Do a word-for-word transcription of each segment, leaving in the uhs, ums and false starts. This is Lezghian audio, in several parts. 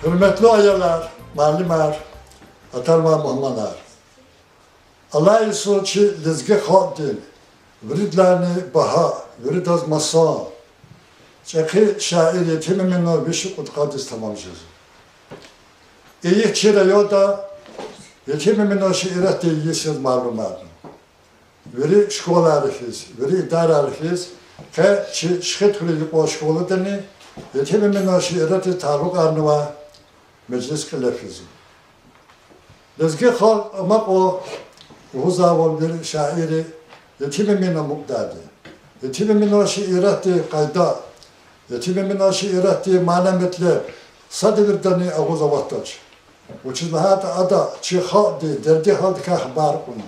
Гьуьрметлу аялар, муаллимар, атанвай мугьманар! Алай йисуз чи лезги халкьдин виридалайни багьа, виридаз масан, чӀехи шаир Етим Эминан виш кьудкъадиз тамам жезва. И йис чи районда Етим Эминан шииратдин йис яз малумарна. Вири школайра хьиз, вири идарайра хьиз, къе чи Шихидхуьруьн юкьван школадани Етим Эминан шииратдиз талукьарнавай межлис кьиле физва. Лезги халкь амукьун лугьузвайвал вири шаирри Етим Эминан амукьдайди. Етим Эминан шииратдин къайда, Етим Эминан шииратдин мана-метлеб са девирдани агъуз аватдач. Вучиз лагьайтӀа ада чи халкьдин дерди-гьалдикай хабар кьуна.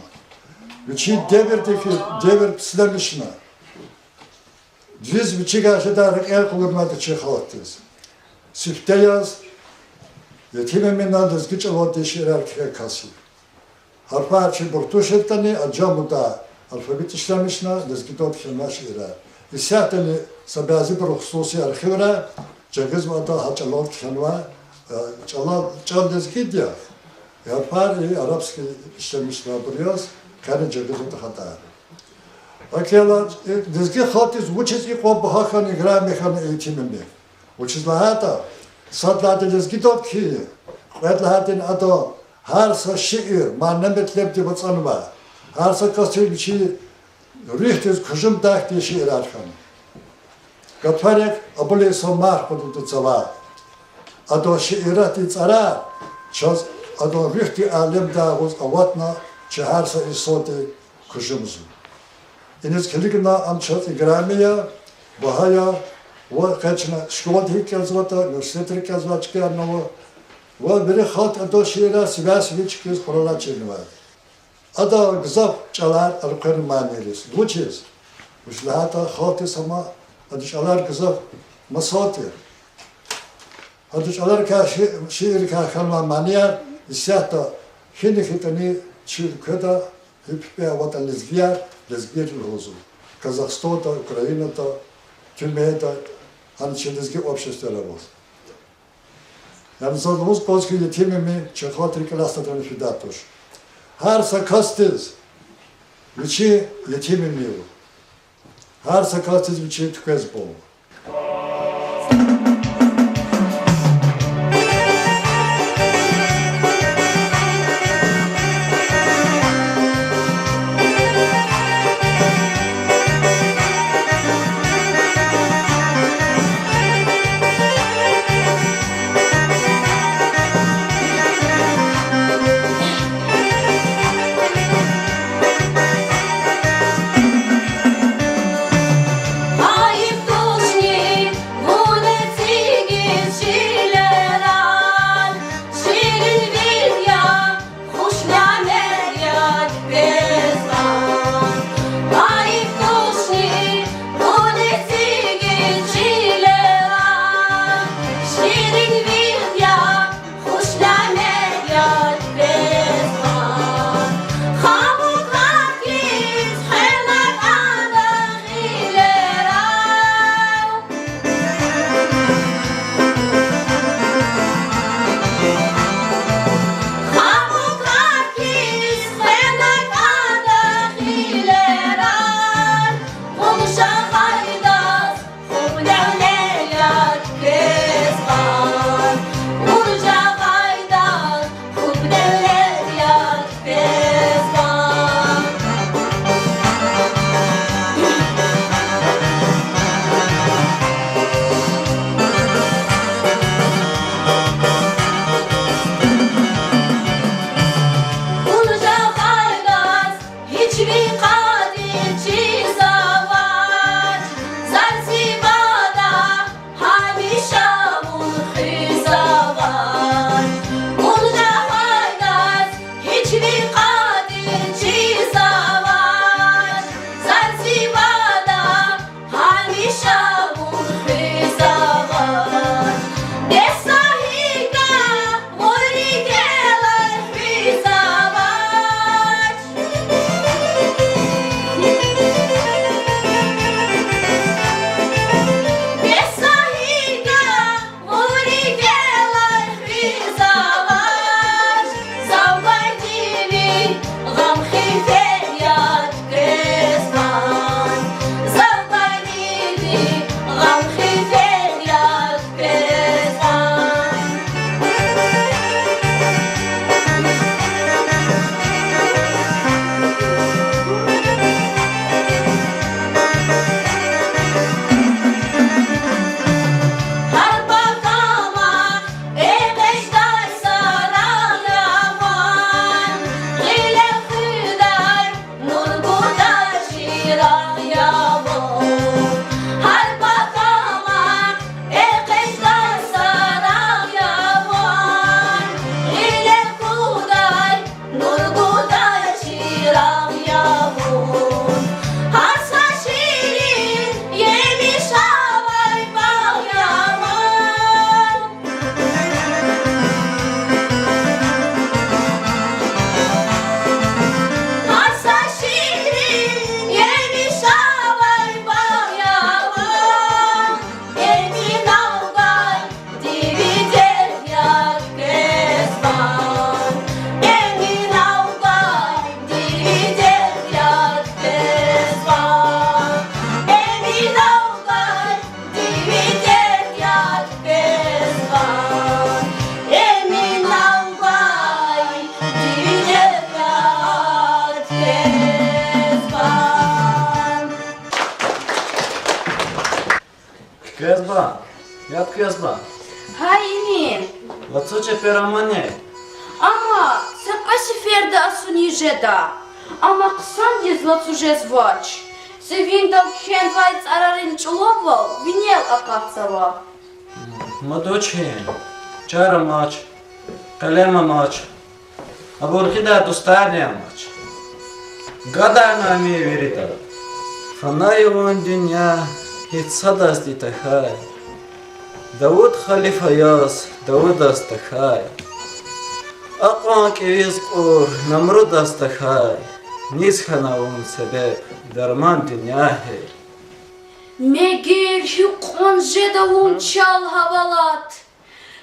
Вичин девирдик девир писламишна. Дуьз вичивай жедай рекьел къалурнавайди чи халкьдиз. Сифте яз Етим Эмина лезги чӀалалди шиирар кхьей кас я. Гьарфар чи бурхтуз ширтӀани, аджамуда алфавит ишлемишна, лезгидалди кхьенвай шиирар. Исятдани са бязибурун хсуси архивра жагъизва ада гьа чӀалалди кхьенвай, э, чӀалал, чӀал лезгиди я, гьарфар и арабский ишлемишнавайбур яз, къени жагъизва тахьайтӀа. Гьакӏ хьайила, э, лезги халкьдиз вучиз икьван багьа хьана, играми хьана Етим Эми? Вучиз лагьайтӏа садлагьайди лезгидалди кхьин, кьвед лагьайдини ада гьар са шиир мана-метлебдив ацӏанвай, гьар са касдиз вичин руьгьдиз кужумдай хьтин шиирар хьана. Гатфарик Абулай Самаркъанддин цавай. Адан шииратдин цӏарар чаз адан руьгьдин алемдай агъуз аватна, чи гьар са инсанди кужумзава. Иниз килигна ам чаз играми я, багьа я, ва къе чна школади гьикӏ кӏелзаватӏа, университетри кӏелзавай чкаяр ава, ва вири халкьди адан шиирар сивяй-сивич хьиз къуралай чирнавай. Адан гзаф чӏалар элкъвена манийриз. Вучиз? Вучиз лагьайтӏа халкьдиз гьам адан чӏалар гзаф масан тир. Адан чӏаларикай, ши-, шииррикай хьанвай манияр исятда гьина хьайитӏани чи уьлкведа, гьи пипӏе аватӏа лезгияр, лезгийри лугьузва. Казахстанда, Украинада, Тюменьда, гьана чи лезги обществойра аваз. Яни заз лугьуз кӏанзава хьи, Етим Эми чи халкьдин рикӏелай садрани фидай туш. Гьар са касдиз вичин Етим Эми ава. Гьар са касдиз вичин Туьквезбол ава. Яд квез ба? Гьа, Эмин. Лацу чапер амани? Амма са кьве сеферда асунни жеда. Амма хъсандиз лацу жезвач. ЦӀивиндал кхьенвай цӀарарин чӀулаввал винел акъатзава. Мад вуч хьи, чар амач, къелем амач, абур гъидай дустарни амач. Гадарна ам вирида. Фана я вун дуьнья, гьич садазни тахьай. Давуд халифа яз Давудаз тахьай. Акьван кӀевиз кьур Намрудаз тахьай. Низ хьана вун себеб, дарман дуьнья гьей. Мегер гьикьван жеда вун чал гьавалат?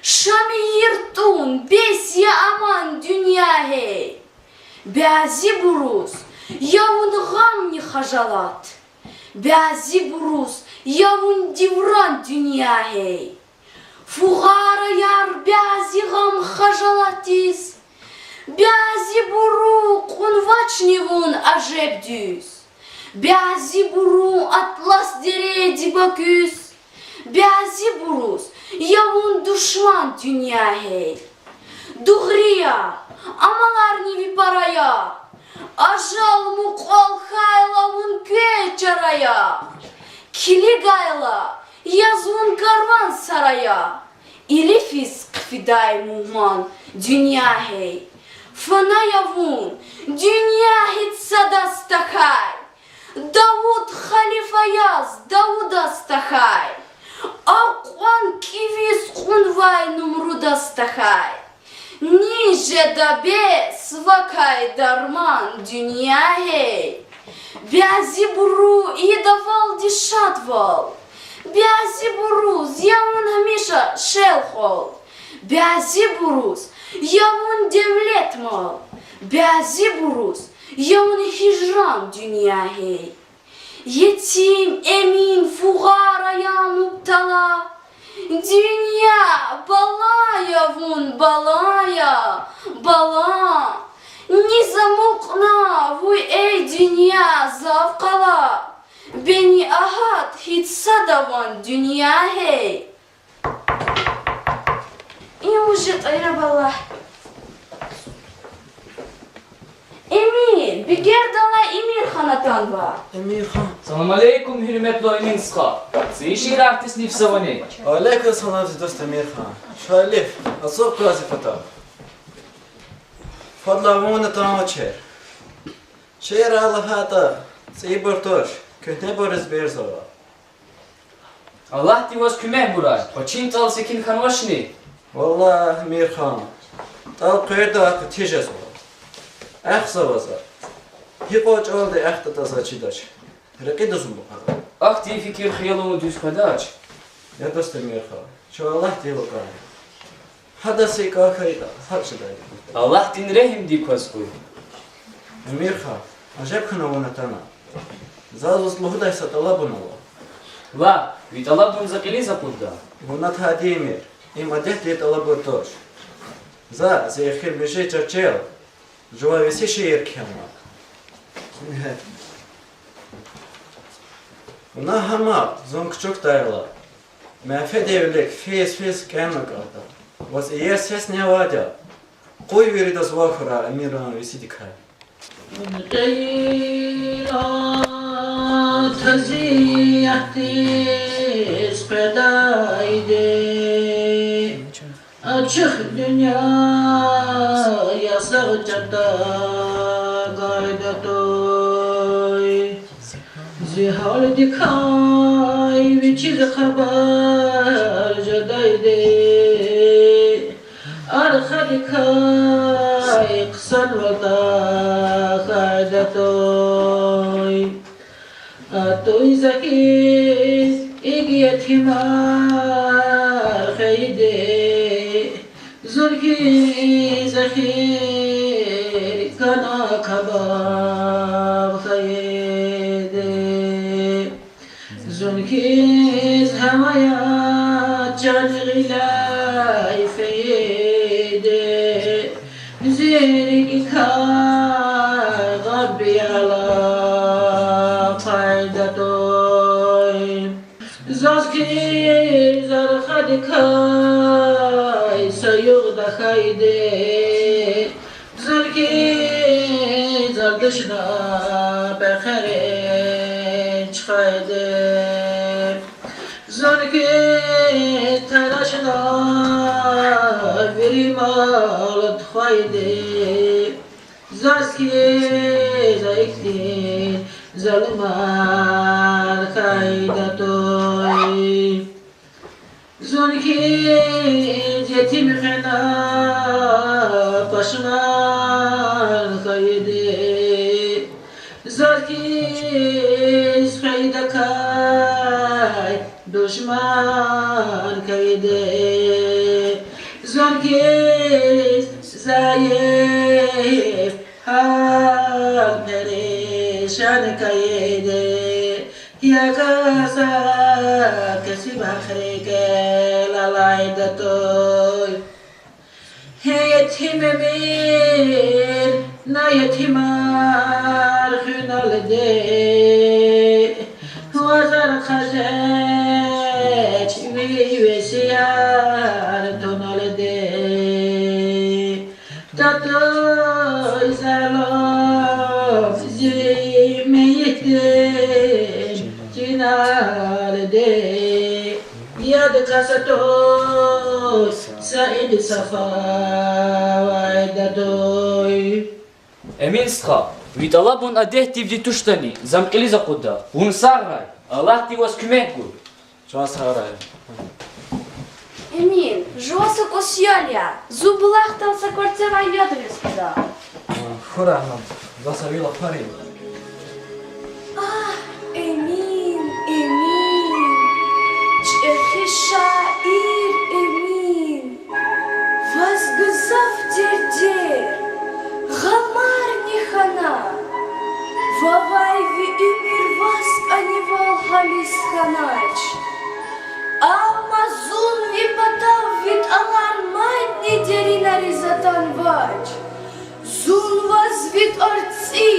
Шамир тӀун бес я аман дуьнья гьей. Бязибуруз я вун гъамни хажалат, бязибуруз я вун девран дуьнья гьей. Фугъараяр бязи гъам-хажалатдиз, бязибуру кьунвачни вун ажеб дуьз, бязибуру атлас дереди бакуьз, бязибуруз я вун душман дуьнья гьей. Дугъри я, амаларни ви пара я, ажал мукьвал хьайла вун квез чара я. Килигайла, яз вун карвансара я, илифиз хъфидай мугьман дуьнья гьей. Фана я вун дуьнья, гьич садаз тахьай, Давуд халифа яз Давудаз тахьай, акьван кӀевиз кьунвай Нумрудаз тахьай. Низ жеда бес вакай дарман дуьнья гьей. Бязибуру ийидайвалди шадвал, бязибуруз я вун гьамиша шел-хвал, бязибуруз я вун девлет-мал, бязибуруз я вун гьижран дуьнья гьей. Етим Эмин фугъара я мубтала. Дуьнья, бала я вун, бала я, бала. Низ амукьна вун, эй дуьнья, зав къала? Бени Агьад гьич сада ван дуьнья гьей. Им вуж ятӀа, я Рабб Аллагь? Эмин, бигердалай Эмирхан атанва. Эмирхан. Салам алейкум, гьуьрметлу Эмин стха. Зи шиир артисни физавани? Алейкум салам, зи дуст Эмирхан. Ша илиф, ацукь квай зи патав. Фадлай вун атанвачир. Шиирар лагьайтӀа, цӀийибур туш, куьгьнебур эзберзава. Аллагьди ваз куьмек гурай, квачин тӀал секин хьанвачни? Валлагь, Эмирхан, тӀал къвердавай къати жезва. Ахзава за. Гьикьван чӀалди ахтатӀа заз чидач. Рекьида зун бухъара. Ахьтин фикир-хиялун дуьз къведач. Я дуст Эмирхан, чун Аллагьдин лукӀар я. Гьадаз са икӀа хьайитӀа, гьакӀ жедайди. Аллагьдин регьимдик кваз къуй. Эмирхан, ажеб хьана вун атана. Заз ваз лугьудай са тӀалабун ава. Лагь, ви тӀалабун за кьилиз акъудда. Вуна тади, Эмир, им адетдин тӀалабур туш. За зи эхир муьжуьд чӀал жуван веси шиир кхьенва. Вуна гьама зун кучукдайла, менфедин вилик физ-физ кӀелна кӀанда. Ваз иер сесни авайди я. Къуй виридаз ван хьурай Эмиран весидикай. Гъейра тазиятдиз къведайди, ачух дуьнья ясагъ чӀатӀа гайдатӀуй. Зи гьалдикай вичиз хабар жедайди, архадикай хъсанвал тахьайдатӀуй. АтӀуй за хьиз икӀ ятимар хьайиди, зун хьиз эхир кана кабаб хьайиди. Зун хьиз гьамая чан гъиляй фейиди, зи рикӀикай гъаб яла къайдатӀуй. Заз хьиз Кай са югъ тахьайди, зун хьиз ардашна пехъерин чуьхвейди, зун хьиз тарашна вири мал тухвайди, заз хьиз ихьтин залумар хьайиди туй. Зун хьиз етим хвена пашман хьайиди, заз хьиз хвейидакай душман хьайиди, зун хьиз зайиф, гьал перишан хьайиди, я кас, кесиб ахири кӀел алайди туй. Гьей етим Эмин, на етимар хуьналди, ваз архаз жеч ви весияр туналди. Татуй залум зи мейитдин чиналди, яд кас атуй са инсаф авайди туй. Эмин стха, ви тӀалабун адетдивди туштани, зам кьилиз акъудда. Вун сагърай, Аллагьди ваз куьмек гуй. Чан сагърай. Эмин, жуваз са кӀус ял ая, зун булахдал са кварцевай яд гъиз кьада. Хьурай, за са вил ахъайин. Агь, Эмин, Эмин, чӀехи шаир Эмин, ваз гзаф дердер, гъамарни хьана, вавай ви уьмуьр ваз кӀанивал гьализ хьанач. Амма зун ви патав ви тӀалар мадни деринариз атанвач. Зун ваз ви тӀварцӀи,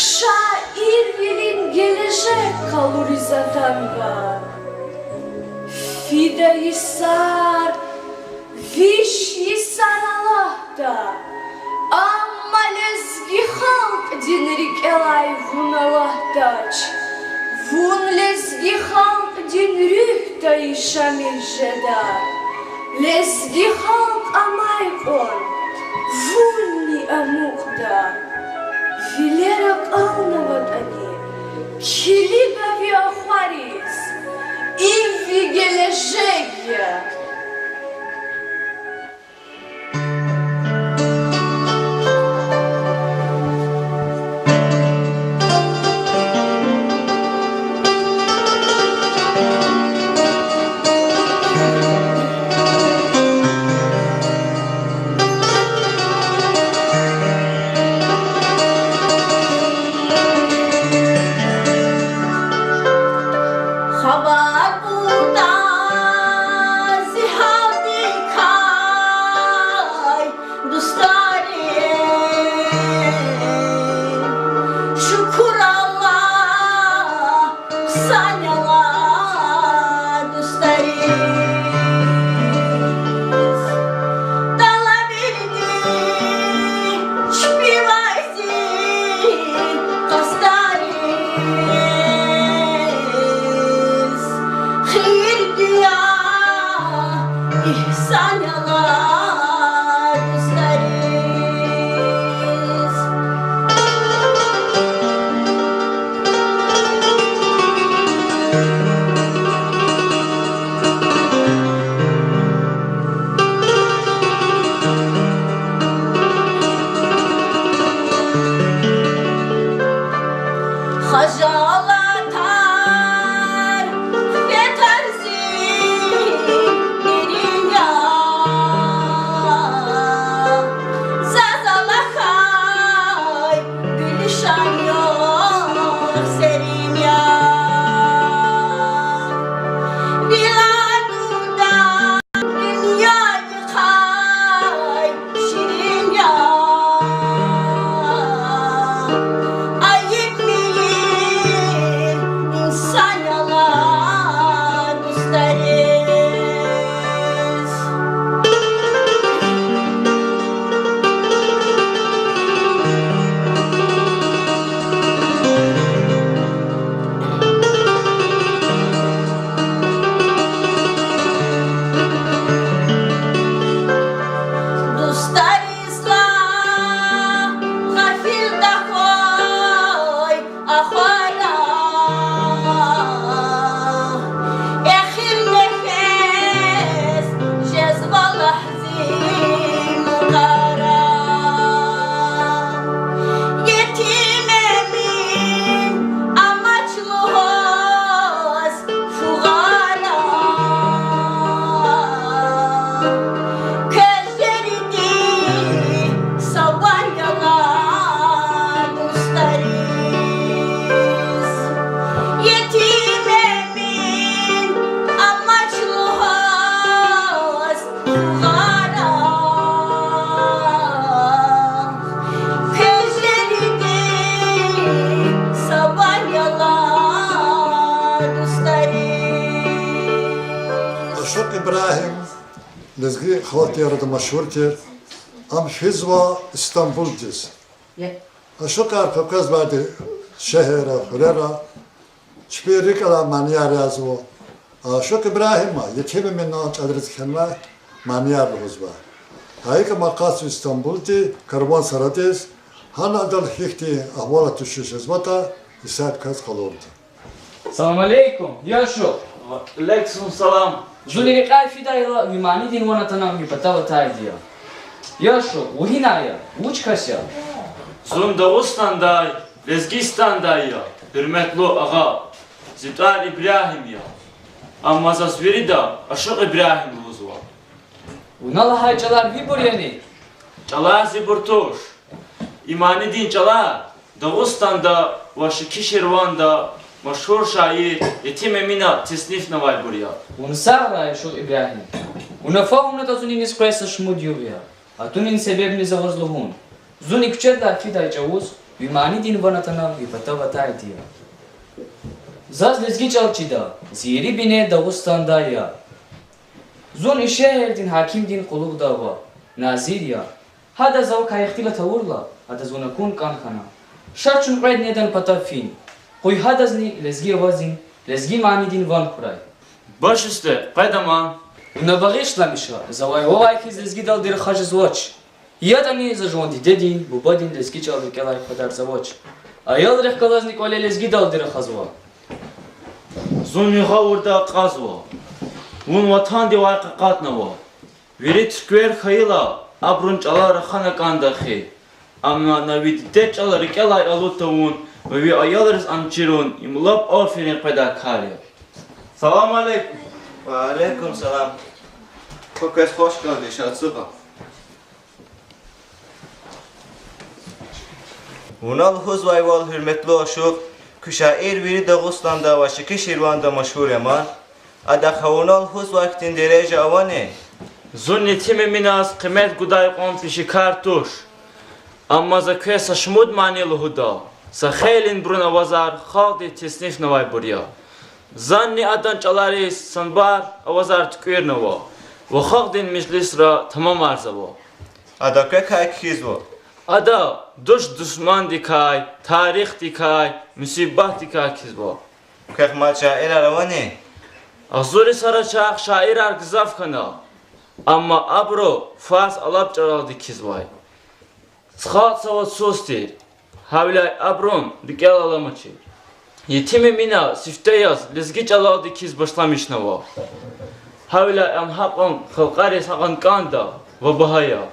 шаирвилин гележег къалуриз атанва. Фида йисар, виш йисар Аллагьда, амма лезги халкьдин рикӀелай вун Аллагьдач. Вун лезги халкьдин руьгьдай яшамиш жеда. Лезги халкь амай кьван вунни амукьда. Вилер акьалнаватӀани, килига ви ахвариз, им ви гележег я. Хабар кутаз зи гьалдикай, дустарин, шукур Аллагь, хъсан я лагь дустариз. ТӀалабирди чпивай зи къастариз, хийир-дуьа, игьсан я лагь дустариз. Хажалатар, фетар зи дерин я, Гьазин къара, Етим Эмин амач лугьуз фугъара, квез жериди саван ялан дустариз. Етим Эмин амач лугьуз фугъара, квез жериди саван ялан дустариз. Ашукь Ибрагьим лезги халкьдин арада машгьур тир. Ам физва Истамбулдиз. Ашукьар къекъвезвайди шегьерра, хуьрера, чпи рикӀ алай манияр язва. Ашукь Ибрагьима Етим Эминан чӀалариз кхьенвай манияр лугьузва. Гьа икӀ ам акъатзава Истамбулди, карвансарадиз, гьана адал гьихьтин агьвалат тушир жезватӀа, исятда квез къалурда. Салам алейкум, я Ашукь. Алейкум салам. Зун и рекьяй фидайла, ви манидин ван атана, ви патав атайди я. Я Ашукь, вун гьинай я? Вуч кас я? Зун Дагъустандай, Лезгистандай я, гьуьрметлу агъа. Зи тӀвар Ибрагьим я. Амма заз вирида Ашукь Ибрагьим лугьузва. Вуна лагьай чӀалар вибур яни? ЧӀалар зибур туш. И манидин чӀалар Дагъустанда ва Шикиширванда машгьур шаир Етим Эмина теснифнавайбур я. Вун сагърай, Ашукь Ибрагьим. Вуна фагьумнатӀа зун иниз къвез са шумуд югъ я. Атунин себебни за ваз лугьун. Зун и куьчедилай фидай чӀавуз ви манидин ван атана, ви патав атайди я. Заз лезги чӀал чида, зи ири бине Дагъустанда я. Зун и шегьердин гьакимдин къуллугъда ава, назир я. Гьадаз завакай ихтилат авурла, адаз вун акун кӀан хьана. Ша чун кьведни адан патав фин. Къуй гьадазни лезги авазин, лезги манидин ван хьурай. Баш исте, къведа ман. Вуна багъишламиша, завай вавай хьиз лезгидалди рахаз жезвач. ЯтӀани за жуван дидедин, бубадин лезги чӀал рикӀелай кьадарзавач. Аялрихъ галазни кӀвале лезгидалди рахазва. Зун ви гъавурда акьазва. Вун ватандивай къакъатнава. Вири туькӀвер хьайила, абурун чӀалал рахана кӀанда хьи. Амма на ви дидед чӀал рикӀелай алуд тавун ва ви аялриз ам чирун, им лап аферин къведай кар я. Салам алейкум. Ва алейкум салам. Къе квез хвашгелди, ша ацукьа. Вуна лугьузвайвал, гьуьрметлу Ашукь, куь шаир вири Дагъустанда ва Шикиширванда машгьур я ман. Адахъ гьа вуна лугьузвай хьтин дережа авани? Зун Етим Эминаз къимет гудай кьван пешекар туш. Амма за квез са шумуд мани лугьуда. Са хейлин бурун авазар халкьдиз теснифнавайбур я. Зани адан чӀалариз санбар авазар туькӀуьрнава ва Халкьдин Межлисра тамамарзава. Ада квекай кхьизва? Ада душ душмандикай, тарихдикай, мусибатдикай кхьизва. Квехъ мад шаирар авани? Агъзур йисара чарх шаирар гзаф хьана, амма абуру фарс-алап чӀалалди кхьизвай. Халкь цавад сус тир, гьавиляй абурун рикӀел аламачир. Етим Эмина сифте яз лезги чӀалалди кхьиз башламишнава. Гьавиляй ам гьакьван халкьариз гьакьван кӀанда ва багьа я.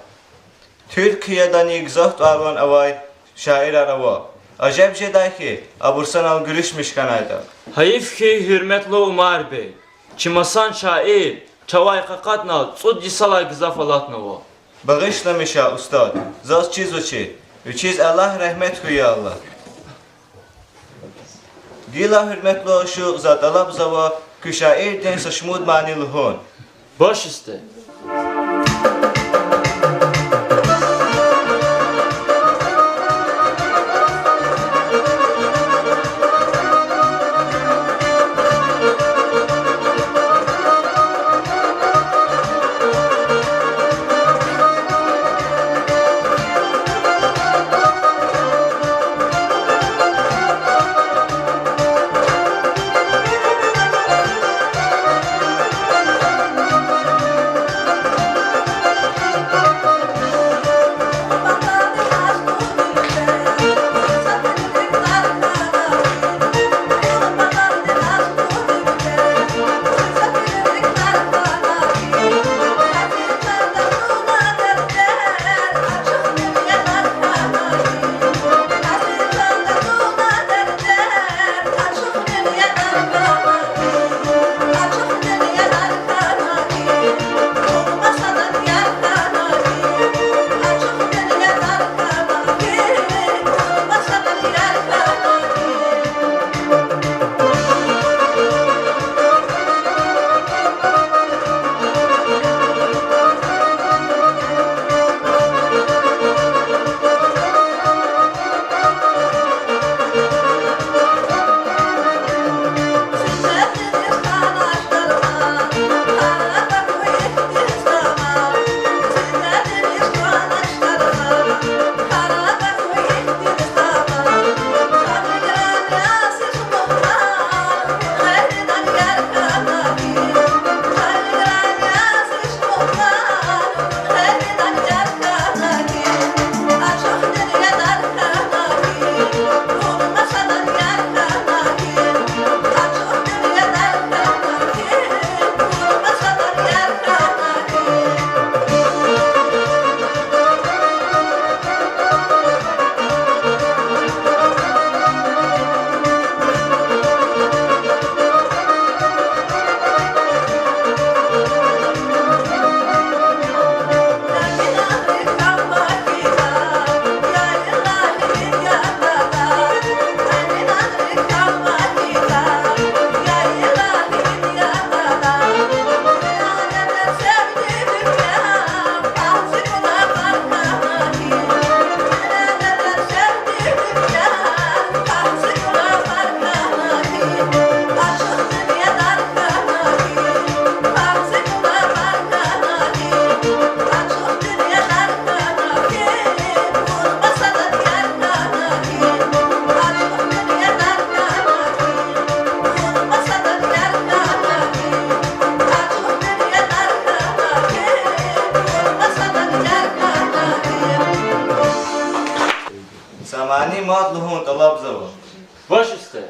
Туьркиядани гзаф тӀвар-ван авай шаирар ава. Ажеб жедай хьи, абур санал гуьруьшмиш хьанайтӀа. Гьайиф хьи, гьуьрметлу Умар-бей, чи масан шаир чавай къакъатна цӀуд йисалай гзаф алатнава. Багъишламиша, устад, заз чизвачир. Вичиз Аллагь регьмет хьуй, я Аллагь. Гила, гьуьрметлу Ашукь, за тӀалабзава куь шаирдин са шумуд мани лугьун. Баш исте. мад лугьун тӀалабзава. Баш, стха.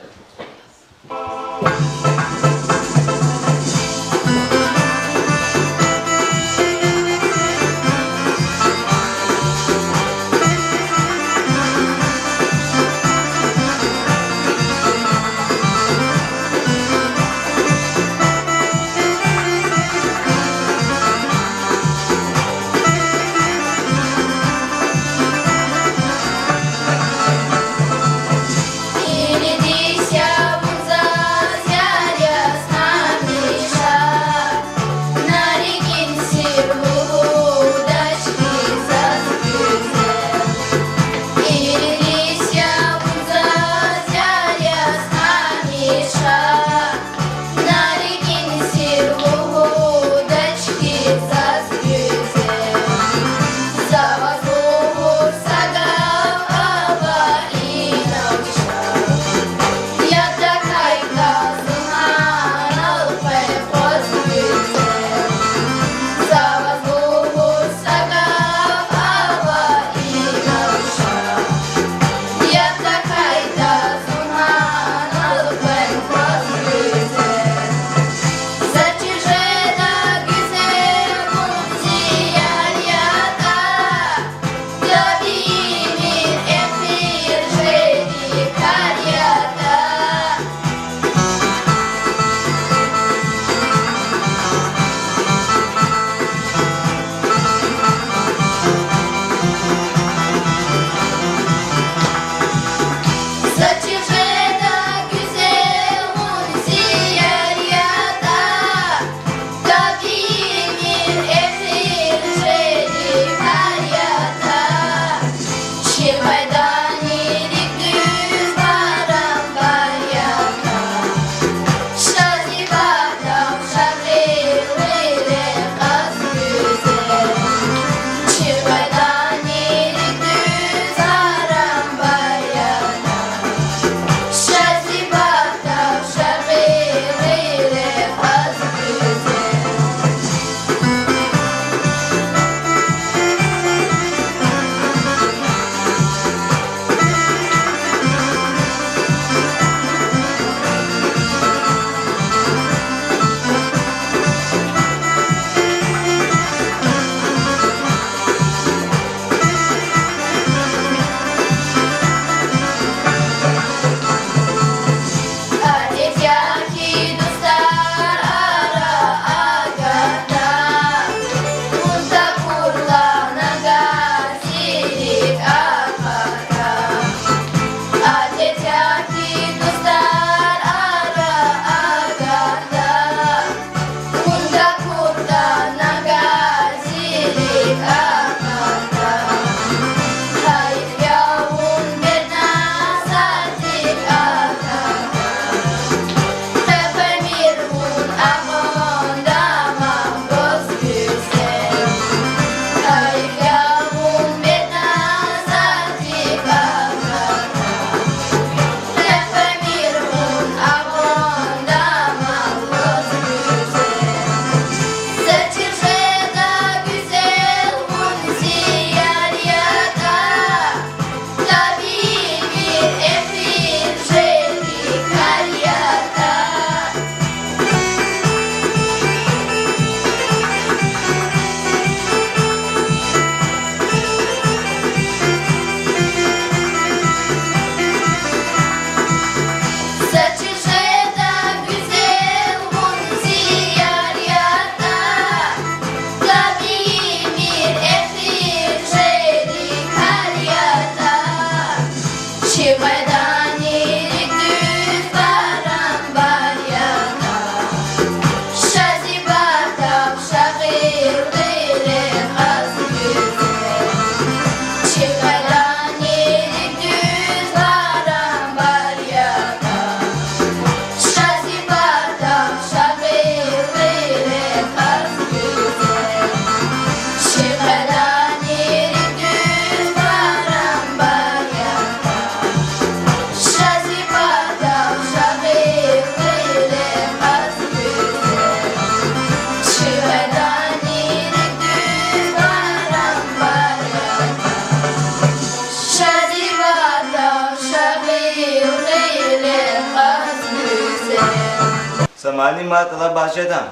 Муаллим, мад тӀалабар жеда.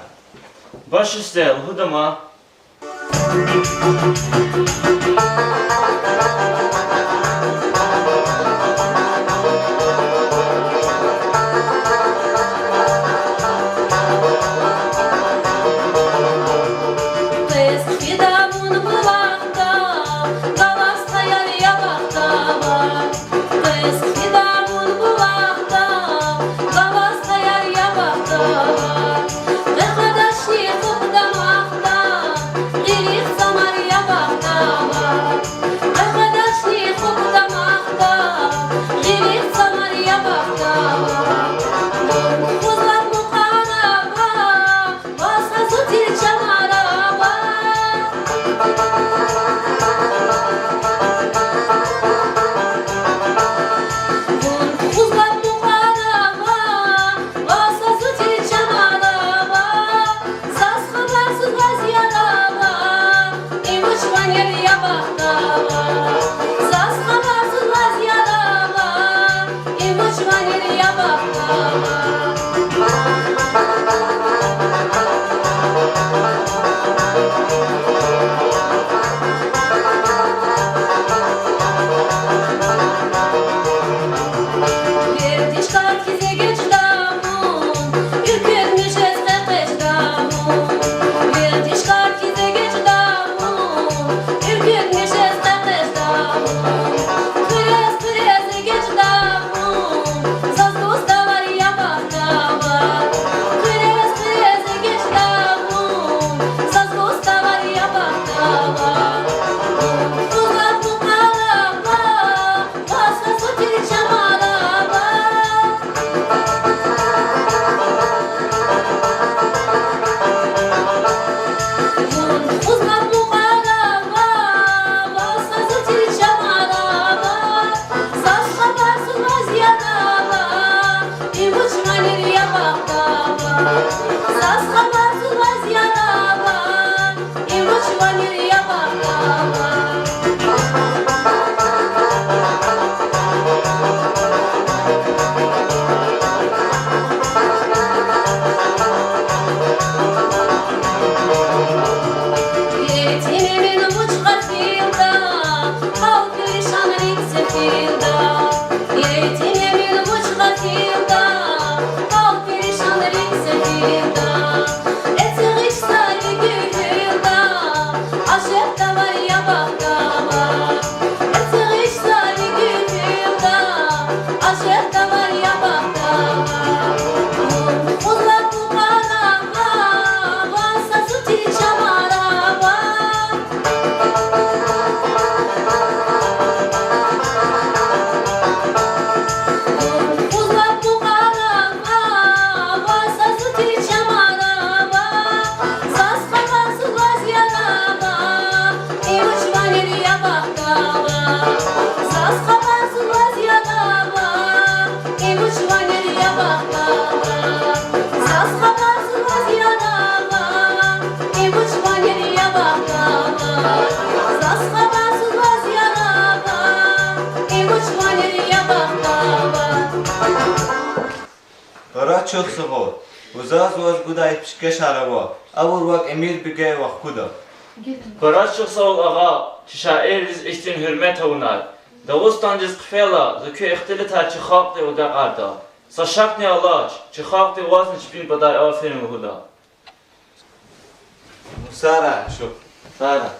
Баш исте, лугьуда ман. Къвез хъфида вун булахда, галаз хаяр я бахтавар. Къвез хъфида вун булахда, галаз хаяр я бахтавар. Къекъведачни хъухъ дамахда, гъилихъ цамар я бахтавар. Къекъведачни хъухъ дамахда, гъилихъ цамар я бахтавар. Вун тухуз лап мукьвара ава, ваз гьазур тир чамара ава. Вун тухуз лап мукьвара ава, ваз гьазур тир чамара ава. Заз хабарсуз ваз ярава, и вуч ванер я бахтавар. Заз хабарсуз ваз ярава, и вуч ванер я бахтавар. Вердиш кар хьиз эгечӀда вун, уьркуьтмишез къекъечӀда вун. Вердиш кар хьиз эгечӀда вун, уьркуьтмишез къекъечӀда вун. Хъуьрез, хъуьрез эгечӀда вун, заз дуствар я бахтавар. Хъуьрез, хъуьрез эгечӀда вун, заз дуствар я бахтавар. Вун тухуз лап мукьвара ава, ваз гьазур тир чамара ава. Вун тухуз лап мукьвара ава, ваз гьазур тир чамара ава. Заз хабарсуз ваз ярава, и вуч ванер я бахтавар. Заз хабарсуз ваз ярава, и вуч ванер я бахтавар. Етим Эмин вуч гъафилда, гьал перишанрик сефилда. Етим Эмин вуч гъафилда, гьал перишанрик сефилда. Эцигъич са ви гуьгьуьлда, ашукь тӀвар я бахтавар. Эцигъич са ви гуьгьуьлда, ашукь тӀвар я бахтавар. Вун тухуз лап мукьвара ава, ваз гьазур тир чамара ава. Вун тухуз лап мукьвара ава, ваз гьазур тир чамара ава. Заз хабарсуз ваз ярава, и вуч ванер я бахтавар. Заз хабарсуз ваз ярава, и вуч ванер я бахтавар. Заз хабарсуз ваз ярава, и вуч ванер я бахтавар. Заз хабарсуз ваз ярава, и вуч ванер я бахтавар. Пара чухсагъул. Вузаз ваз гудай пишкешар ава, абур вак Эмирбеге вахкуда. Пара чухсагъул, агъа, чи шаирриз ихьтин гьуьрмет авунай. Дагъустандиз хъфейла, за куь ихтилатар чи халкьдив агакьарда. Са шакни алач, чи халкьди вазни чпин патай аферин лугьуда. Сара, шу. Сара.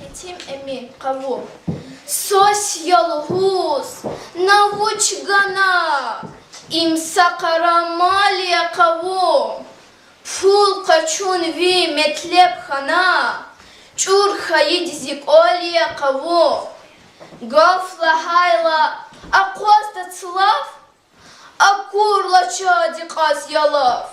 Етим Эмин, къавум. Сос я лугьуз, на вуч гана, им са къара мал я, къавум. Пул къачун ви метлеб хьана, чӀур хьайиди зи кӀвал я, къавум. Гаф лагьайла, акъвазда цлав, акурла чандин кьаз ялав.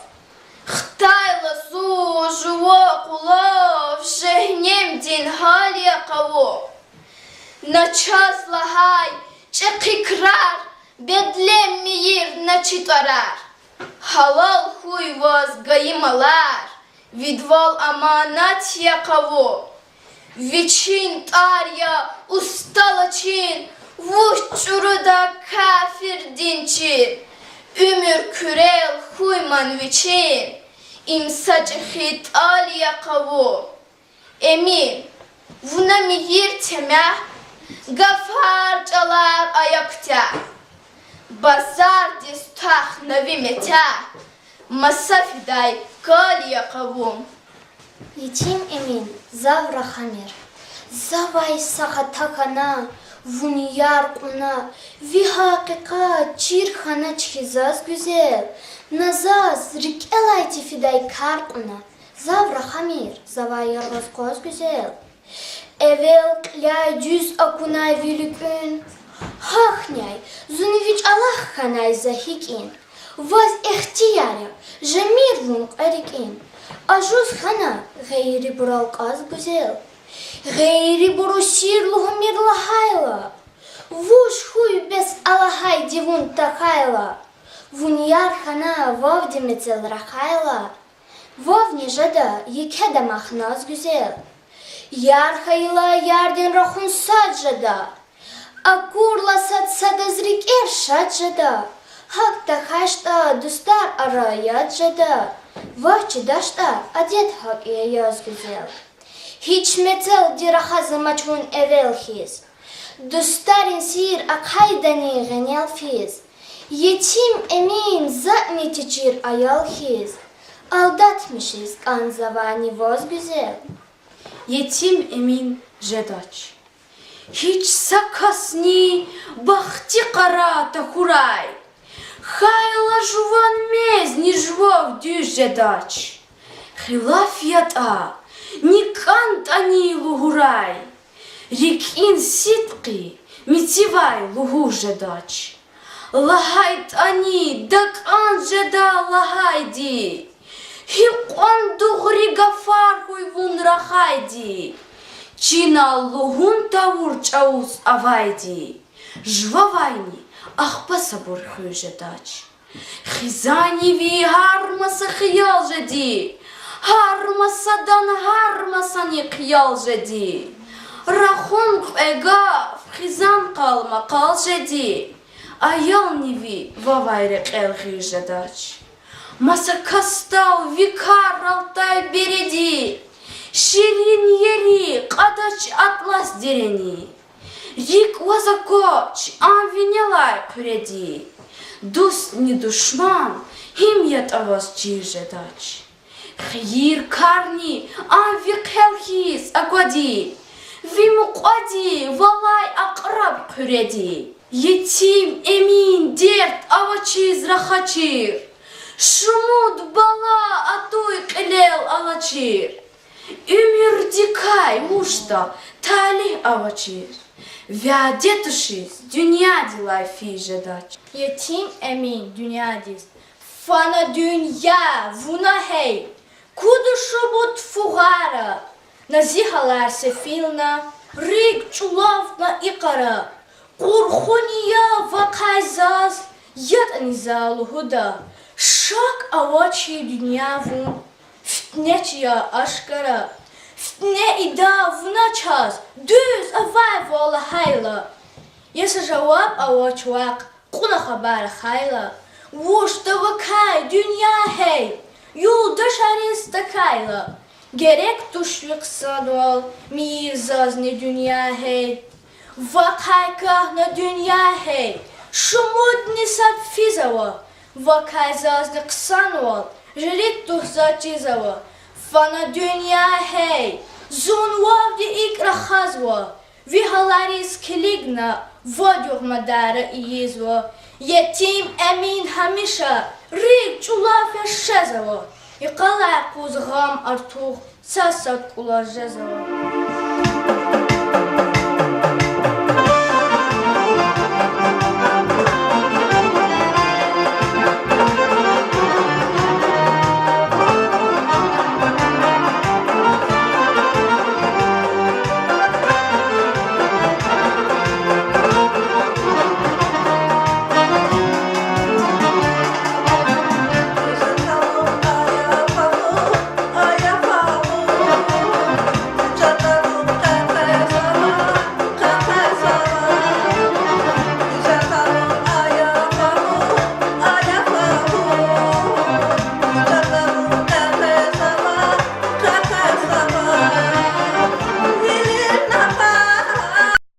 Хтайла зун жува къулав, жегьеннемдин гьал я, къавум. На чаз лагьай чӀехи крар, бедлем мийир на чи тӀварар. Гьалал хьуй ваз гайи малар, видвал аманат я, къавум. Вичин тӀвар я уста лачин, вуч чӀуруда кафирдин чин. Уьмуьр куьрел хьуй ман вичин, им са чӀехи тӀал я къавум. Эмин, вуна мийир темягь, гафар-чӀалар ая куьтягь. Базардиз твах на ви метягь, маса фидай кал я къавум. Етим Эмин, зав рахамир. Завай са хата хьана, вун яр кьуна, ви гьакъикъат чир хьана чхьи заз гуьзел, на заз рикӀелай тефидай кар кьуна. Зав рахамир, завай яргъаз къваз гуьзел. Эвел кьиляй дуьз акунай ви луькӀуьн, гьахьняй зун ви чӀалахъ хьанай за гьикӀин. Ваз ихтияр я, жемир вун кьве рикӀин. Ажуз хьана гъейрибурал кьаз гуьзел. Гъейрибуру сир лугьумир лагьайла, вуж хьуй бес алагьайди вун тахьайла. Вун яр хьана вавди мецел рахайла, вавни жеда еке дамах наз, гуьзел. Яр хьайила ярдин рахун сад жеда, акурла сад садаз рикӀер шад жеда. ГьакӀ тахьайтӀа, дустар ара яд жеда, ваз чидач тӀа адет гьакӀ я яз, гуьзел. Гьич мецелди рахаз амач вун эвел хьиз, дустарин сир ахъайдани гъенел физ. Етим Эмин затӀни течир аял хьиз, алдатмишиз кӀанзавани ваз, гуьзел. Етим Эмин жедач. Гьич са касни бахтикъара тахьурай, хьайила жуван мезни жував дуьз жедач. Хилаф ятӀа, ни кӀантӀани лугьурай, рикӀин сидкьи мицивай лугьуз жедач. ЛагьайтӀани дакӀан жеда лагьайди, гьикьван дугъри гафар хьуй вун рахайди. Чинал лугьун тавур чӀавуз авайди, жувавайни ахпа сабур хуьз жедач. Хизанни ви гьар маса хиял жеди, гьар масадан гьар масаник ял жеди. Рахун кьве гаф хизан къал-макъал жеди, аялни ви вавай рекьел гъиз жедач. Маса касдал ви кар алтай береди, ширин ери кьадач атлас дерени. РикӀ ваз аквач ам винелай хъуьреди, дустни душман гьим ятӀа ваз чир жедач. Хийир-карни ам ви хъел хьиз аквади, ви мукьвади валай акьраб хъуьреди. Етим Эмин дерт авачиз рахачир, шумуд бала атуй кьилел алачир. Уьмуьрдикай вучда талигь авачир, вядетушиз дуьньядилай физ жедач. Етим Эмин дуьньядиз фана дуьнья вуна гьей, куду шумуд фугъара, на зи гьалар сефилна, рикӀ чӀулавна икъара. Къурхуни я вахъай заз, ятӀани за лугьуда, шак авач и дуьнья вун, фитнеч я ашкара. Фитне ида вуна чаз, дуьз авайвал лагьайла. Я са жаваб авач вахъ, кьуна хабар ахъайла. Вучда вакай дуьнья гьей, юлдашариз тахьайла. Герек туш ви хъсанвал, мийир зазни дуьнья гьей. Вахъай кагьна дуьнья гьей, шумудни сад физава. Вакай зазни хъсанвал, жи рикӀ тух заз чизава. Фана дуьнья гьей, зун вавди икӀ рахазва. Ви гьалариз килигна, вад югъ мадара ийизва. Етим Эмин гьамиша рикӀ чӀулав яшзава. Йикъалай къуз гъам артух, сад-сад кӀулаз жезава.